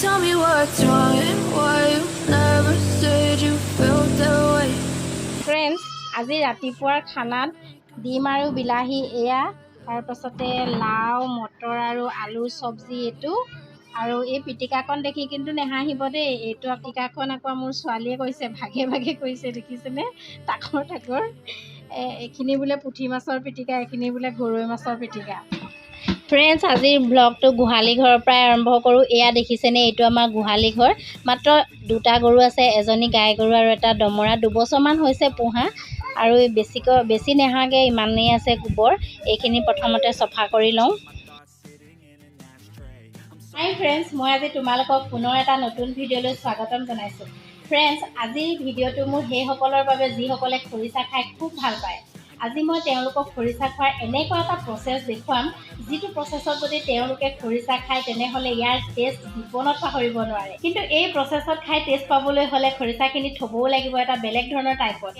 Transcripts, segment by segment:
Tell me what's wrong and why you never said you felt that way. Friends, আজি ৰাতিপুৱাৰ খানাত ডিম আৰু বিলাহী এয়া, তাৰপাছতে লাও, মটৰ আৰু আলুৰ চব্জি এইটো। আৰু এই পিটিকাকণ দেখি কিন্তু নেহাঁহিব দেই, এইটো পিটিকাকণ আকৌ মোৰ ছোৱালীয়ে কৈছে, ভাগে ভাগে কৰিছে, দেখিছেনে, তাকৰ তাকৰ। এইখিনি বোলে পুঠি মাছৰ পিটিকা, এইখিনি বোলে গৰৈ মাছৰ পিটিকা। ফ্ৰেণ্ডছ, আজিৰ ব্লগটো গোহালি ঘৰৰ পৰাই আৰম্ভ কৰোঁ। এয়া দেখিছেনে, এইটো আমাৰ গোহালি ঘৰ। মাত্ৰ দুটা গৰু আছে, এজনী গাই গৰু আৰু এটা দমৰা। দুবছৰমান হৈছে পোহা আৰু বেছিকৈ বেছি নেহাগে, ইমানেই আছে গোবৰ। এইখিনি প্ৰথমতে চফা কৰি লওঁ। হাই ফ্ৰেণ্ডছ, মই আজি তোমালোকক পুনৰ এটা নতুন ভিডিঅ'লৈ স্বাগতম জনাইছোঁ। ফ্ৰেণ্ডছ, আজিৰ ভিডিঅ'টো মোৰ সেইসকলৰ বাবে যিসকলে খৰিচা খাই খুব ভাল পায়। আজি মই তেওঁলোকক খৰিচা খোৱাৰ এনেকুৱা এটা প্ৰচেছ দেখুৱাম, যিটো প্ৰচেছত যদি তেওঁলোকে খৰিচা খায় তেনেহ'লে ইয়াৰ টেষ্ট জীৱনত পাহৰিব নোৱাৰে। কিন্তু এই প্ৰচেছত খাই টেষ্ট পাবলৈ হ'লে খৰিচাখিনি থ'বও লাগিব এটা বেলেগ ধৰণৰ টাইপত,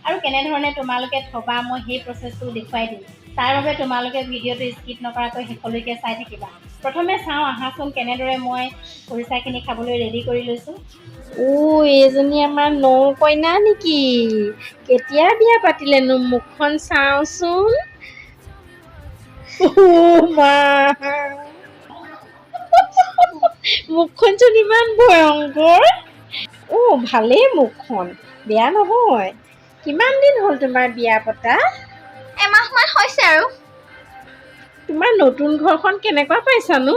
আৰু কেনেধৰণে তোমালোকে থ'বা মই সেই প্ৰচেছটো দেখুৱাই দিম। তাৰ বাবে তোমালোকে ভিডিঅ'টো স্কিপ নকৰাকৈ শেষলৈকে চাই থাকিবা। প্ৰথমে চাওঁ আহাচোন কেনেদৰে মই খৰিচাখিনি খাবলৈ ৰেডি কৰি লৈছোঁ। অ', এইজনী আমাৰ ন কইনা নেকি? কেতিয়া বিয়া পাতিলেনো? মুখখন চাওঁচোন। অ' মা, মুখখনচোন ইমান ভয়ংকৰ। অ' ভালেই মুখখন, বেয়া নহয়। কিমান দিন হ'ল তোমাৰ বিয়া পতা? এমাহমান হৈছে আৰু। তোমাৰ নতুন ঘৰখন কেনেকুৱা পাইছানো?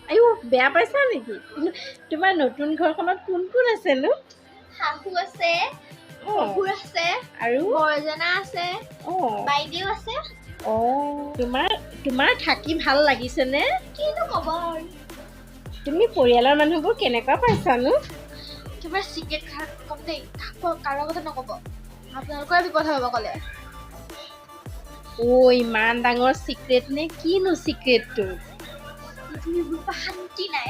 আইও, বেয়া পাইছা নেকি? তোমাৰ নতুন ঘৰখনত কোন কোন আছেনো? শাহু আছে, শহুৰ আছে, আৰু বৰজনা আছে, বাইদেউ আছে। অ', তোমাৰ থাকি ভাল লাগিছেনে? কিনো ক'ব আৰু। তুমি পৰিয়ালৰ মানুহবোৰ কেনেকুৱা পাইছানো? কিবা চিক্ৰেট কম দেই, কাকো কাৰো আগতে নক'ব, আপোনালোকৰে বিপদ হ'ব ক'লে। অ', ইমান ডাঙৰ চিক্ৰেট নে? কিনো চিক্ৰেটটো? পৃথিৱীৰ পৰা শান্তি নাই।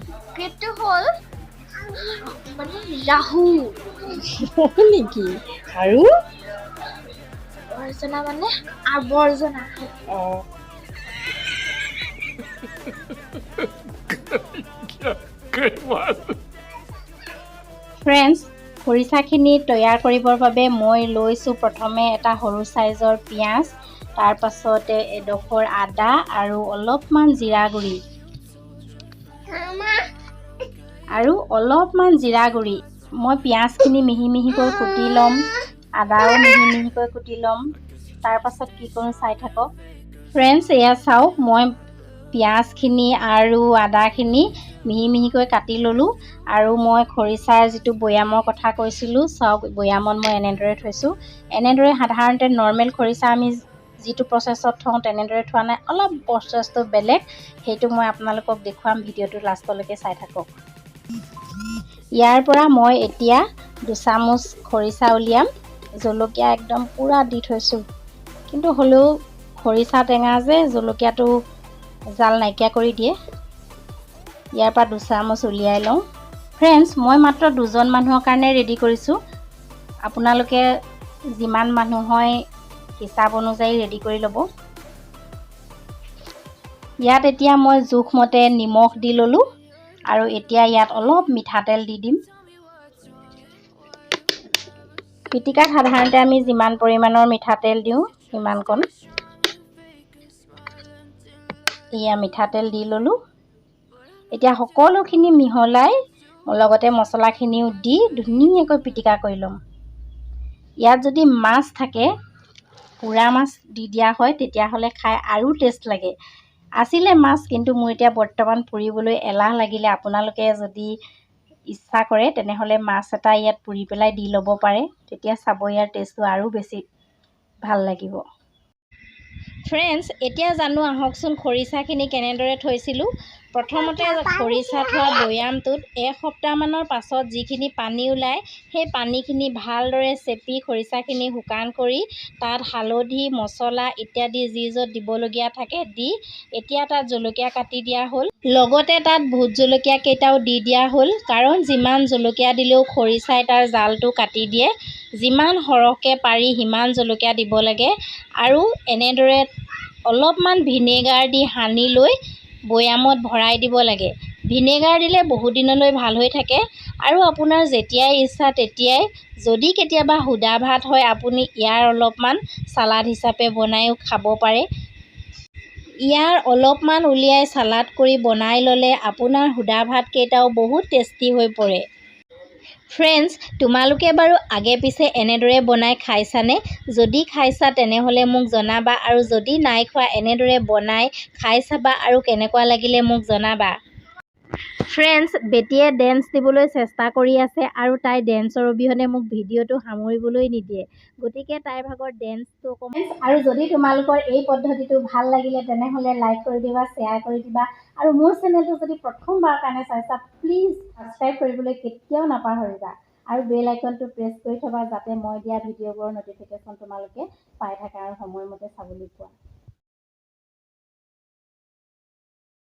চিক্ৰেটটো হ'ল মানে ৰাহু। হয় নেকি? আৰু বৰ্জনা মানে আৱৰ্জনা। অ'। ফ্ৰেণ্ডছ, খৰিচাখিনি তৈয়াৰ কৰিবৰ বাবে মই লৈছোঁ প্ৰথমে এটা সৰু চাইজৰ পিঁয়াজ, তাৰপাছতে এডোখৰ আদা আৰু অলপমান জিৰা গুড়ি আৰু অলপমান জিৰা গুড়ি। মই পিঁয়াজখিনি মিহি মিহিকৈ কুটি ল'ম, আদাও মিহি মিহিকৈ কুটি ল'ম। তাৰপাছত কি কৰোঁ চাই থাকক। ফ্ৰেণ্ডছ, এয়া চাওক, মই পিঁয়াজখিনি আৰু আদাখিনি মিহি মিহিকৈ কাটি ল'লোঁ। আৰু মই খৰিচাৰ যিটো বৈয়ামৰ কথা কৈছিলোঁ, চাওক বৈয়ামত মই এনেদৰে থৈছোঁ। এনেদৰে সাধাৰণতে নৰ্মেল খৰিচা আমি যিটো প্ৰচেছত থওঁ তেনেদৰে থোৱা নাই, অলপ প্ৰচেছটো বেলেগ, সেইটো মই আপোনালোকক দেখুৱাম। ভিডিঅ'টো লাষ্টলৈকে চাই থাকক। ইয়াৰ পৰা মই এতিয়া দুচামুচ খৰিচা উলিয়াম। জলকীয়া একদম পূৰা দি থৈছোঁ, কিন্তু হ'লেও খৰিচা টেঙা যে জলকীয়াটো জাল নাইকিয়া কৰি দিয়ে। ইয়াৰ পৰা দুচামুচ উলিয়াই লওঁ। ফ্ৰেণ্ডছ, মই মাত্ৰ দুজন মানুহৰ কাৰণে ৰেডি কৰিছোঁ। আপোনালোকে যিমান মানুহ হয় হিচাপ অনুযায়ী ৰেডি কৰি ল'ব। ইয়াত এতিয়া মই জোখমতে নিমখ দি ল'লোঁ আৰু এতিয়া ইয়াত অলপ মিঠাতেল দি দিম। পিটিকাত সাধাৰণতে আমি যিমান পৰিমাণৰ মিঠাতেল দিওঁ সিমানকণ। এয়া মিঠাতেল দি ল'লোঁ। এতিয়া সকলোখিনি মিহলাই লগতে মছলাখিনিও দি ধুনীয়াকৈ পিটিকা কৰি ল'ম। ইয়াত যদি মাছ থাকে, পোৰা মাছ দি দিয়া হয়, তেতিয়াহ'লে খাই আৰু টেষ্ট লাগে। আছিলে মাছ, কিন্তু মোৰ এতিয়া বৰ্তমান পুৰিবলৈ এলাহ লাগিলে। আপোনালোকে যদি ইচ্ছা কৰে তেনেহ'লে মাছ এটা ইয়াত পুৰি পেলাই দি ল'ব পাৰে, তেতিয়া চাব ইয়াৰ টেষ্টটো আৰু বেছি ভাল লাগিব। ফ্ৰেণ্ডছ, এতিয়া জানো আহকচোন খৰিচাখিনি কেনেদৰে থৈছিলোঁ। প্ৰথমতে খৰিচা থোৱা বৈয়ামটোত এসপ্তাহমানৰ পাছত যিখিনি পানী ওলায়, সেই পানীখিনি ভালদৰে চেপি খৰিচাখিনি শুকান কৰি তাত হালধি, মছলা ইত্যাদি যি য'ত দিবলগীয়া থাকে দি এতিয়া তাত জলকীয়া কাটি দিয়া হ'ল। লগতে তাত ভোট জলকীয়া কেইটাও দি দিয়া হ'ল, কাৰণ যিমান জলকীয়া দিলেও খৰিচাই তাৰ জালটো কাটি দিয়ে। যিমান সৰহকৈ পাৰি সিমান জলকীয়া দিব লাগে। আৰু এনেদৰে অলপমান ভিনেগাৰ দি সানি লৈ বৈয়ামত ভৰাই দিব লাগে। ভিনেগাৰ দিলে বহুত দিনলৈ ভাল হৈ থাকে আৰু আপোনাৰ যেতিয়াই ইচ্ছা তেতিয়াই যদি কেতিয়াবা সুদা ভাত হয়, আপুনি ইয়াৰ অলপমান চালাড হিচাপে বনায়ো খাব পাৰে। ইয়াৰ অলপমান উলিয়াই চালাড কৰি বনাই ল'লে আপোনাৰ সুদা ভাতকেইটাও বহুত টেষ্টি হৈ পৰে। ফ্ৰেণ্ডছ, তোমালোকে বাৰু আগে পিছে এনেদৰে বনাই খাইছানে? যদি খাইছা, তেনেহ'লে মোক জনাবা আৰু যদি নাই খোৱা, এনেদৰে বনাই খাই চাবা আৰু কেনেকুৱা লাগিলে মোক জনাবা। ফ্ৰেণ্ডছ, বেটীয়ে ডেন্স দিবলৈ চেষ্টা কৰি আছে আৰু তাই ডেন্সৰ অবিহনে মোক ভিডিঅ'টো সামৰিবলৈ নিদিয়ে। গতিকে তাইৰ ভাগৰ ডেন্সটো অকণমান। আৰু যদি তোমালোকৰ এই পদ্ধতিটো ভাল লাগিলে, তেনেহ'লে লাইক কৰি দিবা, শ্বেয়াৰ কৰি দিবা আৰু মোৰ চেনেলটো যদি প্ৰথমবাৰৰ কাৰণে চাইছা, প্লিজ ছাবস্ক্ৰাইব কৰিবলৈ কেতিয়াও নাপাহৰিবা আৰু বেল আইকনটো প্ৰেছ কৰি থ'বা, যাতে মই দিয়া ভিডিঅ'বোৰৰ ন'টিফিকেশ্যন তোমালোকে পাই থাকা আৰু সময়মতে চাবলৈ পোৱা।